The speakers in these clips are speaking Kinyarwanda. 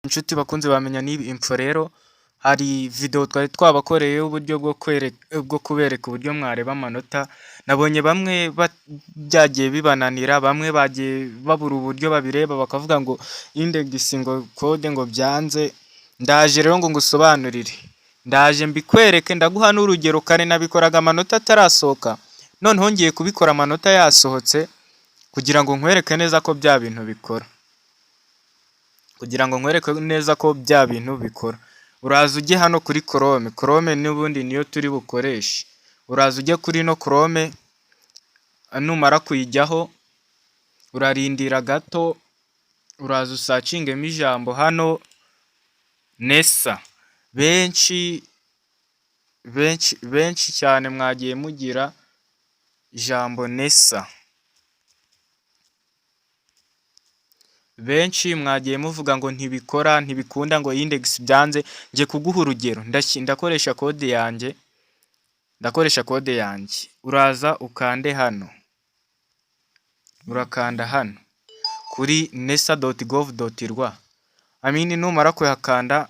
Inshuti bakunze bamenya n'ibi info. Rero hari video twari twabakoreye uburyo bwo kubereka uburyo mwareba amanota. Nabonye bamwe byagiye bibananira, bamwe bagiye babura uburyo babireba, bakavuga ngo index, ngo code, ngo byanze. Ndaje rero ngo ngusobanurire, ndaje mbikwereke, ndaguha n'urugero. Kare nabikoraga amanota atarasohoka, noneho ngiye kubikora amanota yasohotse kugira ngo nkwereke neza ko bya bintu bikora, kugira ngo nkwereke neza ko bya bintu bikora. Uraza ujye hano kuri Chrome. Chrome n'ubundi niyo turi bukoreshe. Uraza ujye kuri no Chrome. Numara kuyijyaho, urarindira gato, uraza usearchingemo ijambo hano NESA. Benshi benshi benshi cyane mwagiye mugira ijambo NESA. Benshi mwagiye muvuga ngo ntibikora, ntibikunda, ngo index byanze. Ngiye kuguha urugero, ndakoresha code yanjye, ndakoresha code yanjye. Uraza ukande hano, urakanda hano kuri nesa.gov.rw amini. Numara kuhakanda,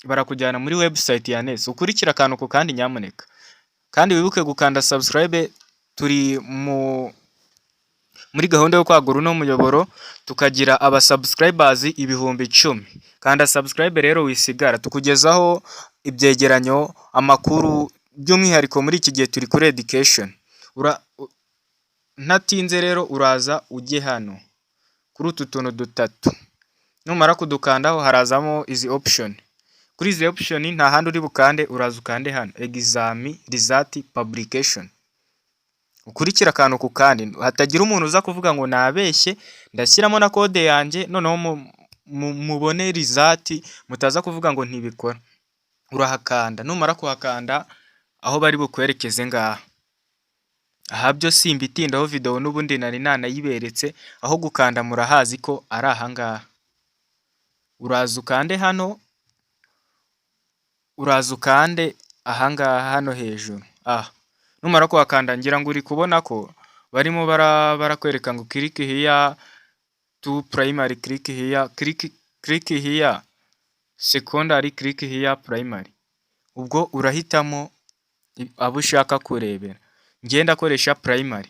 barakujyana muri website ya NESA. Ukurikire akantu ku kandi nyamuneka, kandi wibuke gukanda subscribe. Turi muri gahunda yo kwagura uno muyoboro, tukagira aba subscribers 10,000. Kanda subscribe rero wisigara, tukugezaho ibyegeranyo, amakuru, by'umwihariko muri iki gihe turi kuri education. Ntatinze rero, uraza ujye hano kuri utu tuntu dutatu. Numara kudukandaho, harazamo izi option. Kuri izi option nta handi uri bukande, uraza ukande hano exam result publication. Ukurikire akantu ku kandi, hatagira umuntu uza kuvuga ngo nabeshye. Ndashyiramo na code yanjye, noneho mubone result, mutaza kuvuga ngo ntibikora. Urahakanda, numara kuhakanda, aho bari bukwerekeze ngaha. Aha byo simbitindaho, video n'ubundi nari nanayiberetse. Aho gukanda murahazi ko ari ahangaha. Uraza ukande hano, uraza ukande ahangaha hano hejuru aha. Numara kuhakanda, ngira ngo uri kubona ko barimo barakwereka ngo click here to primary, click here, click here secondary, click here primary. Ubwo urahitamo abo ushaka kurebera. Njye ndakoresha primary.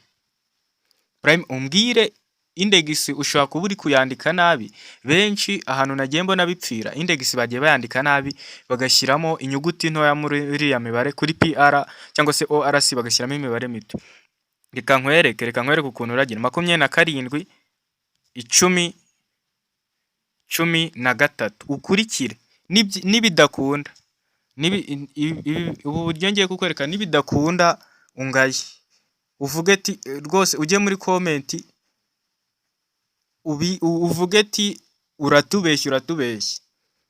Umbwire index ushobora kuba uri kuyandika nabi. Benshi ahantu nagiye mbona bipfira, index bagiye bayandika nabi, bagashyiramo inyuguti ntoya muri iriya mibare kuri PR cyangwa se ORC, bagashyiramo imibare mito. Reka nkwereke ukuntu uragira 27, 10, 13. Ukurikire, nibidakunda, ubu buryo ngiye kukwereka nibidakunda ungaye, uvuge ati rwose, ujye muri comment uvuge ati uratubeshya, uratubeshya.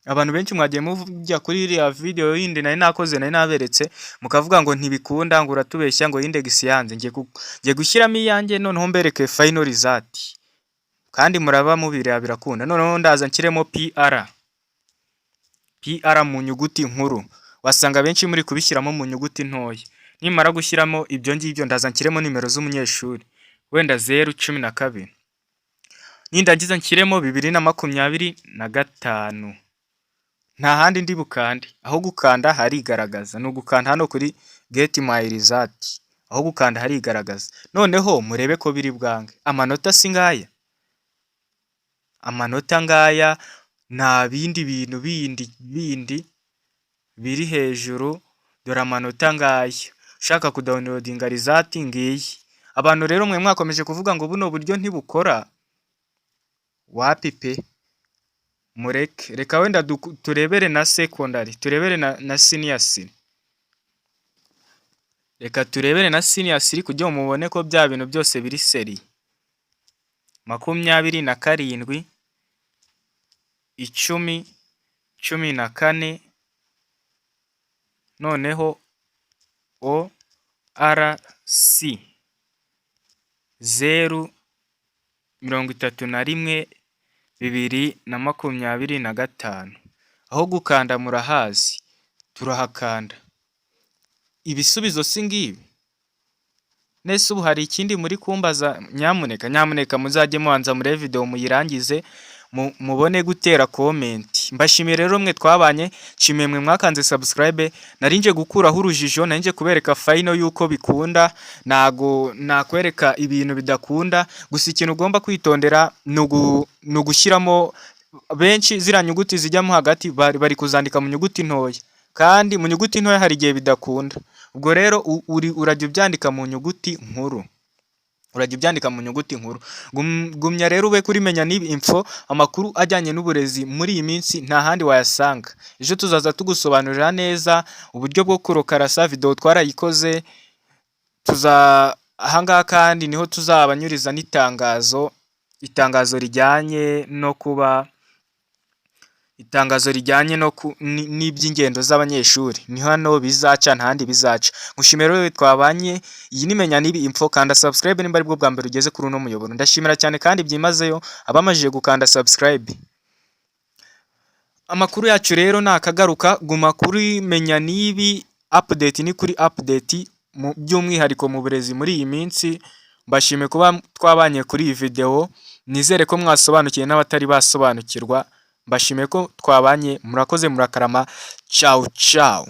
Abantu benshi mwagiye mujya kuri iriya video yindi nari nakoze, nari naberetse, mukavuga ngo ntibikunda, ngo uratubeshya, ngo index yanze. Ngiye gushyiramo iyanjye, noneho mbereke final result, kandi muraba mubireba birakunda. Noneho ndaza nshyiremo PR, PR mu nyuguti nkuru. Wasanga benshi muri kubishyiramo mu nyuguti ntoya. Nimara gushyiramo ibyo ngibyo, ndaza nshyiremo nimero z'umunyeshuri, wenda 012. Nindangiza nshyiremo 2025. Nta handi ndi bukande, aho gukanda harigaragaza, ni ugukanda hano kuri get my result. Aho gukanda harigaragaza. Noneho murebe ko biri bwange. Amanota si ngaya? Amanota ngaya, nta bindi bintu bindi bindi biri hejuru. Dore amanota ngaya. Ushaka kudownloadinga result ngiyi. Abantu rero mwe mwakomeje kuvuga ngo buno buryo ntibukora, wapi pe, mureke. Reka wenda turebere na secondary, turebere na senior three. Reka turebere na senior three kugira ngo mubone ko bya bintu byose biri sérieux. 27, 10, 14, noneho ORC 0 31, 2025. Aho gukanda murahazi, turahakanda. Ibisubizo si ngibi? Nese ubu hari ikindi muri kumbaza? Nyamuneka, nyamuneka muzajye mubanza murebe video muyirangize. mubone gutera comment. Mbashimiye rero mwe twabanye, nshimiye mwe mwakanze subscribe. Nari nje gukuraho urujijo, nari nje kubereka final yuko bikunda. Ntago nakwereka ibintu bidakunda. Gusa ikintu ugomba kwitondera ni ugushyiramo benshi ziriya nyuguti zijyamo hagati, bari kuzandika mu nyuguti ntoya, kandi mu nyuguti ntoya hari igihe bidakunda. Ubwo rero urajya ubyandika mu nyuguti nkuru, urajya ubyandika mu nyuguti nkuru. Gumya rero ube kuri Menya Nibi Info. Amakuru ajyanye n'uburezi muri iyi minsi nta handi wayasanga. Ejo tuzaza tugusobanurira neza uburyo bwo kurokarasa. Video twarayikoze. Tuza ahangaha kandi niho tuzabanyuriza n'itangazo, itangazo rijyanye no kuba itangazo rijyanye no n'iby'ingendo z'abanyeshuri. Ni hano bizaca, nta handi bizaca. Ngushimiye rero twabanye. Iyi ni Menya Nibi Info. Kanda subscribe nimba aribwo bwa mbere ugeze kuri uno muyoboro. Ndashimira cyane kandi byimazeyo abamajije gukanda subscribe. Amakuru yacu rero nakagaruka. Guma kuri Menya Nibi. Update ni kuri update, by'umwihariko mu burezi muri iyi minsi. Mbashimiye kuba twabanye kuri iyi video. Nizere ko mwasobanukiwe, n'abatari basobanukirwa mbashimiye ko twabanye. Murakoze, murakarama. Ciao ciao.